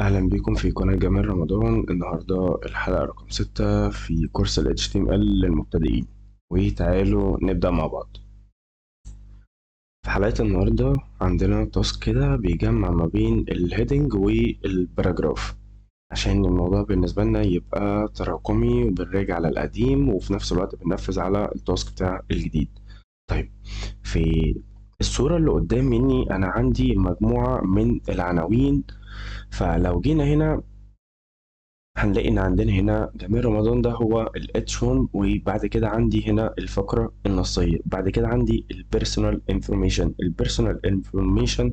أهلا بكم في قناة جمال رمضان. النهاردة الحلقة رقم 6 في كورس ال HTML للمبتدئين، وتعالوا نبدأ مع بعض. في حلقة النهاردة عندنا task كده بيجمع ما بين ال heading وال paragraph، عشان الموضوع بالنسبة لنا يبقى تراكمي وبنراجع على القديم وفي نفس الوقت بننفذ على ال task بتاع الجديد. في الصورة اللي قدام مني أنا عندي مجموعة من العناوين، فلو جينا هنا هنلاقي إن عندنا هنا جمال رمضان ده هو ال H1، وبعد كده عندي هنا الفقرة النصية، بعد كده عندي ال Personal Information. ال Personal Information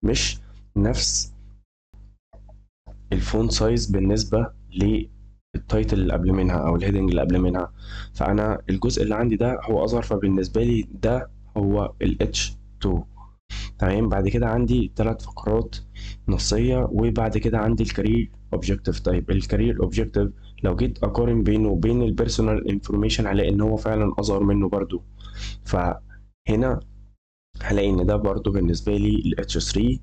مش نفس ال font size بالنسبة لل title اللي قبل منها أو ال heading اللي قبل منها، فأنا الجزء اللي عندي ده هو أصغر، فبالنسبة لي ده هو ال H2. تمام. بعد كده عندي 3 فقرات نصية، وبعد كده عندي ال career objective. ال career objective لو جيت اقارن بينه وبين ال personal information هلاقي ان هو فعلا اصغر منه برضو، فهنا هلاقي ان ده برضو بالنسبة لي ال H3.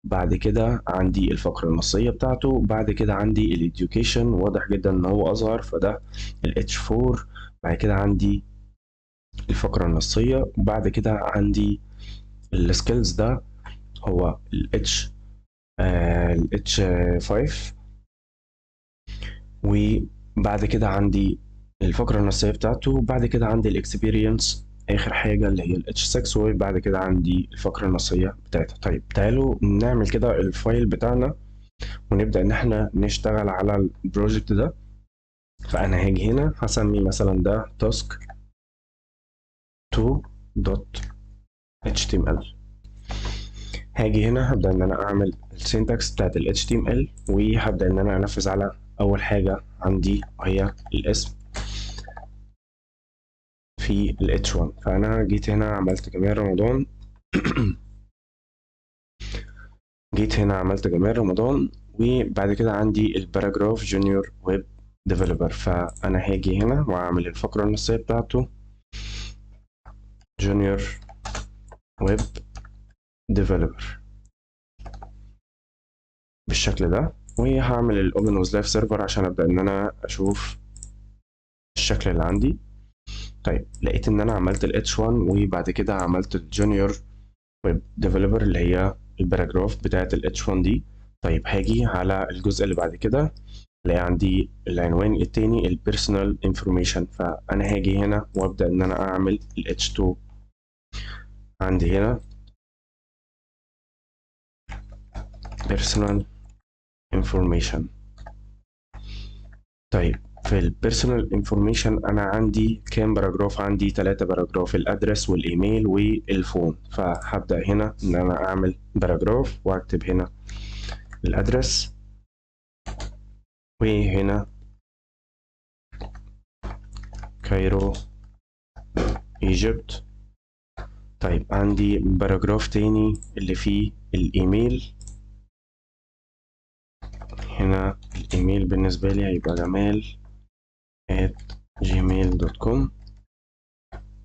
بعد كده عندي الفقرة النصية بتاعته، بعد كده عندي ال education واضح جدا ان هو اصغر فده ال H4. بعد كده عندي الفقرة النصية، وبعد كده عندي ال skills ده هو ال H5، وبعد كده عندي الفقرة النصية بتاعته، وبعد كده عندي ال experience آخر حاجة اللي هي ال H6، وبعد كده عندي الفقرة النصية بتاعتها. تعالوا نعمل كده ال file بتاعنا ونبدأ إن احنا نشتغل على ال project ده. فأنا هاجي هنا هسمي مثلا ده task two dot HTML. هاجي هنا هبدأ إن أنا أعمل ال syntax بتاعت ال HTML، وهبدأ إن أنا أنفذ على أول حاجة عندي وهي الاسم في ال H1. فأنا جيت هنا عملت جمال رمضان جيت هنا عملت جمال رمضان، وبعد كده عندي ال paragraph junior web developer. فأنا هاجي هنا وأعمل الفقرة النصية بتاعته junior web developer بالشكل ده، وهعمل ال open with live server عشان ابدا ان انا اشوف الشكل اللي عندي. لقيت ان انا عملت ال H1 وبعد كده عملت ال junior web developer اللي هي ال paragraph بتاعت ال H1 دي. هاجي على الجزء اللي بعد كده الاقي عندي العنوان التاني ال personal information، فانا هاجي هنا وابدا ان انا اعمل ال H2. عندي هنا personal information. في ال personal information أنا عندي كام paragraph؟ عندي 3 paragraph، ال address والإيميل وال phone. فهبدأ هنا إن أنا أعمل paragraph وأكتب هنا ال address وهنا Cairo Egypt. عندي paragraph تاني اللي فيه الإيميل، هنا الإيميل بالنسبة لي هيبقى جمال at gmail dot com.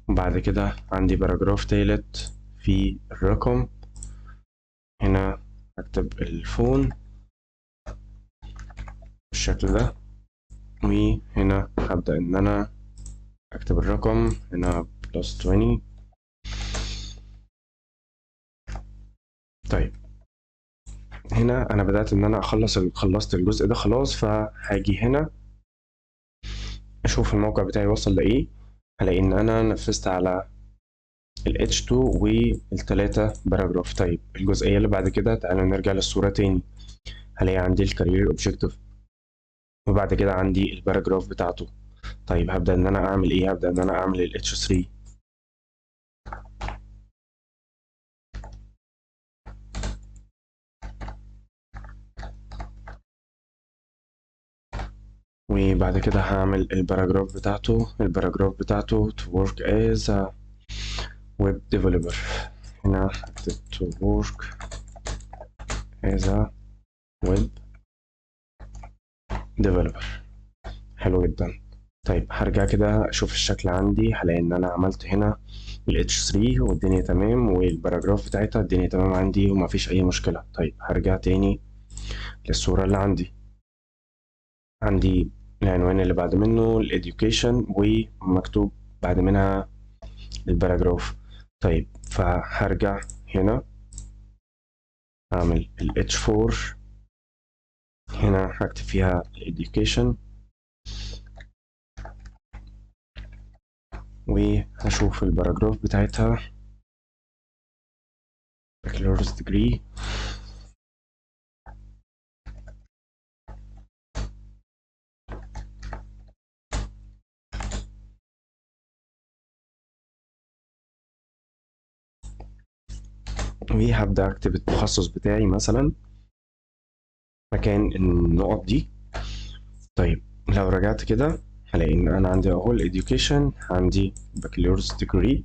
وبعد كده عندي paragraph تالت في الرقم، هنا هكتب ال phone بالشكل ده، وهنا هبدأ إن أنا أكتب الرقم هنا plus 20. هنا أنا بدأت إن أنا خلصت الجزء ده خلاص، فهاجي هنا أشوف الموقع بتاعي وصل لإيه. هلاقي إن أنا نفذت على ال H2 والتلاتة paragraph. الجزئية اللي بعد كده تعالوا نرجع للصورة تاني، هلاقي عندي ال career objective وبعد كده عندي ال paragraph بتاعته. هبدأ إن أنا أعمل إيه؟ هبدأ إن أنا أعمل ال H3. وبعد كده هعمل ال paragraph بتاعته، ال paragraph بتاعته to work as a web developer. هنا هكتب to work as a web developer. حلو جدا. طيب هرجع كده اشوف الشكل عندي، هلاقي ان انا عملت هنا ال H3 والدنيا تمام، وال paragraph بتاعتها الدنيا تمام عندي ومفيش اي مشكلة. طيب هرجع تاني للصورة اللي عندي، عندي العنوان اللي بعد منه ال education ومكتوب بعد منها ال paragraph. طيب فهرجع هنا اعمل ال H4، هنا هكتب فيها ال education وهشوف ال paragraph بتاعتها bachelor's degree. وهبدأ أكتب التخصص بتاعي مثلا مكان النقط دي. طيب لو رجعت كده هلاقي إن أنا عندي أهو ال education، عندي bachelor's degree،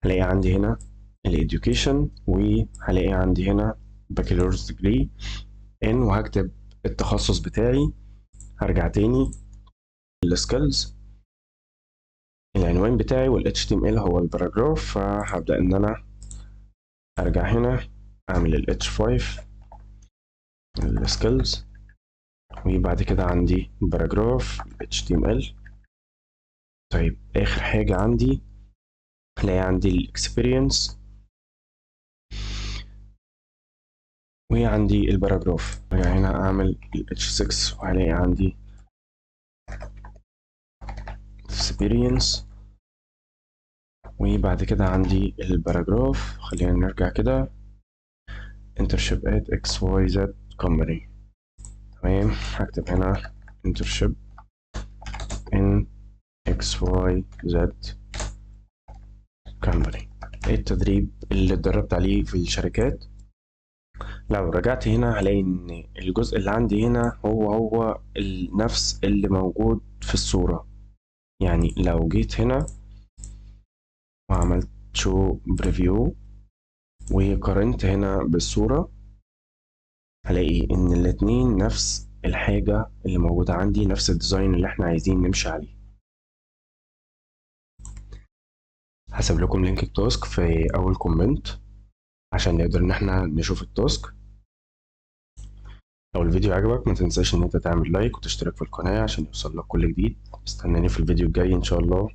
هلاقي عندي هنا ال education وهلاقي عندي هنا bachelor's degree in، وهكتب التخصص بتاعي. هرجع تاني ال skills، العنوان بتاعي وال HTML هو ال paragraph، فهبدأ إن أنا أرجع هنا أعمل ال H5 ال skills، وبعد كده عندي paragraph HTML. طيب آخر حاجة عندي هلاقي عندي ال experience وعندي ال paragraph. أرجع هنا أعمل ال H6 وهلاقي عندي experience وبعد كده عندي ال paragraph. خلينا نرجع كده internship at XYZ company. تمام، هكتب هنا internship in XYZ company، التدريب اللي اتدربت عليه في الشركات. لو رجعت هنا هلاقي ان الجزء اللي عندي هنا هو نفس اللي موجود في الصورة. يعني لو جيت هنا وعملت show preview وقارنت هنا بالصورة هلاقي ان الاتنين نفس الحاجة اللي موجودة عندي، نفس ال design اللي احنا عايزين نمشي عليه. هسيب لكم link ال task في اول comment عشان نقدر ان احنا نشوف ال task. لو الفيديو عجبك ما تنساش ان انت تعمل like وتشترك في القناة عشان يوصل لك كل جديد. استناني في الفيديو الجاي ان شاء الله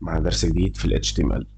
مع درس جديد في ال HTML.